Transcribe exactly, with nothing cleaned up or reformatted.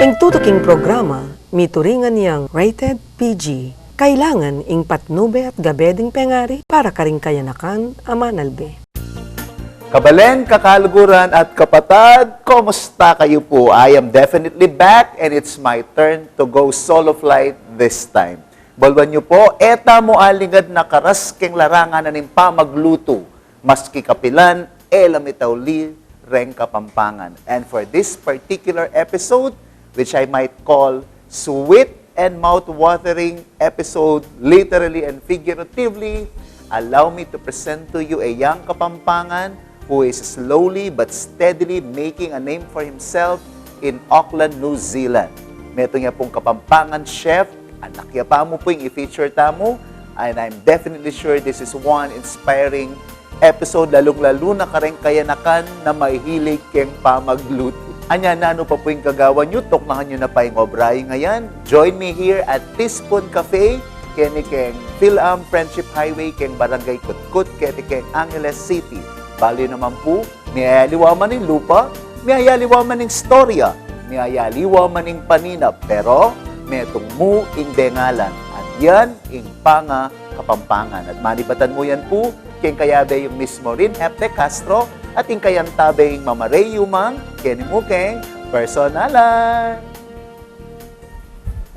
Ing tutuking programa, mituringan yang rated P G. Kailangan ing patnube at gabe ding pengari para karing kayanakan a manalbe. Kabalen, kakaluguran at kapatad, kumusta kayu pu? I am definitely back and it's my turn to go solo flight this time. Balwan yu pu, e tamu alingad nakaras keng larangan na ning pamaglutu, maski kapilan, e la mitauli reng Kapampangan. And for this particular episode, which I might call sweet and mouth-watering episode, literally and figuratively, allow me to present to you a young Kapampangan who is slowly but steadily making a name for himself in Auckland, New Zealand. Metung ya pung Kapampangan chef, anak ya pa mu pu ing i-feature tamu, and I'm definitely sure this is one inspiring episode, lalung-lalu na kareng kayanakan na mahilig keng pamaglutu. Anya, nanu pa pu ing gagawan yu? Tuklakan yu na pa ing obra ing ayan. Join me here at Teaspoon Cafe, keni keng PhilAm Friendship Highway, keng Barangay Kutkut, keti keng Angeles City. Balu yu naman pu, miyayaliwa man ing lupa, miyayaliwa man ing istorya, miyayaliwa man ing paninap, pero metung mu ing dengalan, at yan ing panga Kapampangan. At manibatan mu yan pu keng kayabe yung Miss Maureen Hepte Castro at ing kayantabe ing Mama Rey Yumang, keni mu keng Personalan.